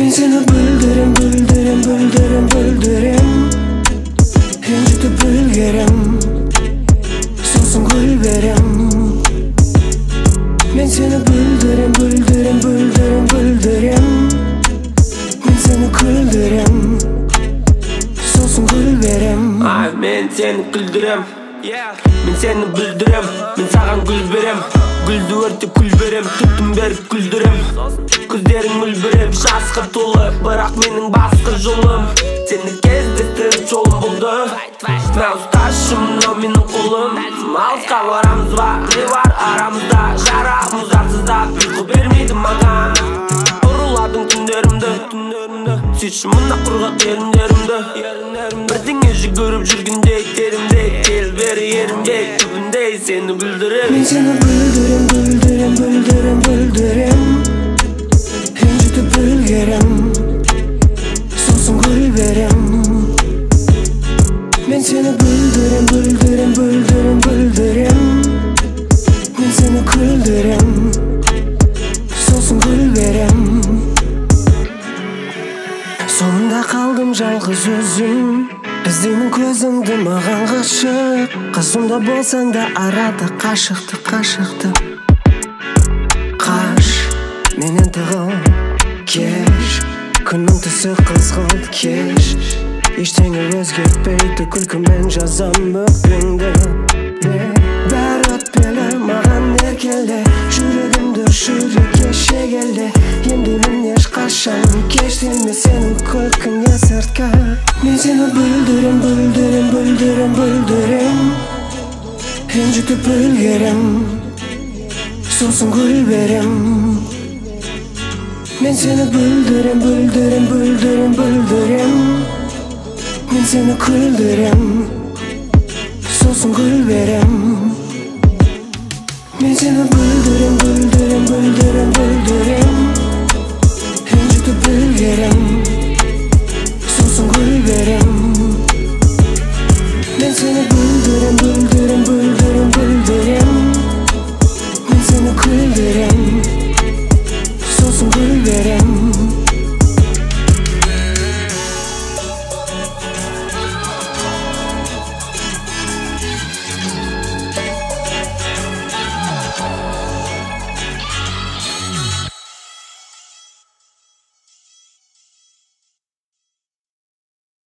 Мен сені бүлдірем, бүлдірем, бүлдірем, бүлдірем. Ренжітіп үлгерем, сосын гүл берем. Мен сені бүлдірем, бүлдірем, бүлдірем, бүлдірем. Мен сені күлдірем, сосын гүл берем. Ай, мен сені күлдірем, мен сені бүлдірем. Мен саған гүл берем, гүлді өртеп күл берем. Түтін беріп күлдірем, көздерің мүлбіреп, жасқа толы. Бірақ менің басқа жолым, сені кездестіріп жолым болды. Мә ұсташы, мынау менің қолым. Алысқа барамыз ба, не бар арамызда? Жарамыз арсыздап, ұйқы бермейді маған. Бұрыладың түндерімді, сүйші мына құрғақ еріндерімді. Бірдеңе жүгіріп жүргендей терімде, кел бері ерінбей, түбінде сені бүлдірем. Мен сені бүлдірем, бүлдірем, бүлдірем, бүлдірем. Ренжітіп үлгерем, сосын гүл берем. Мен сені бүлдірем, бүлдірем, бүлдірем, бүлдірем. Мен сені күлдірем, сосын гүл берем. Соңында қалдым жалғыз өзім, іздеймін көзіңді маған ғашық. Қасымда болсаң да арада қашықты, қашықты. Қаш, менен тығыл, кеш, күннің түсі қызғылт кеш. Ештеңе өзгертпейді, күлкімен жазам өкпеңді. Бәрі өтпелі, маған еркеле, жүрегімді жүрекке шегеле. Емдеймін ешқашан, кеш деме сенің күлкіңе сыртқа. Мен сені бүлдірем, бүлдірем, бүлдірем, бүлдірем. Ренжітіп үлгерем, сосын гүл берем. Мен сені бүлдірем, бүлдірем, бүлдірем, бүлдірем. Мен сені күлдірем, сосын гүл берем. Мен сені бүлдірем, бүлдірем, бүлдірем, бүлдірем. Ренжітіп үлгерем, сосын гүл берем.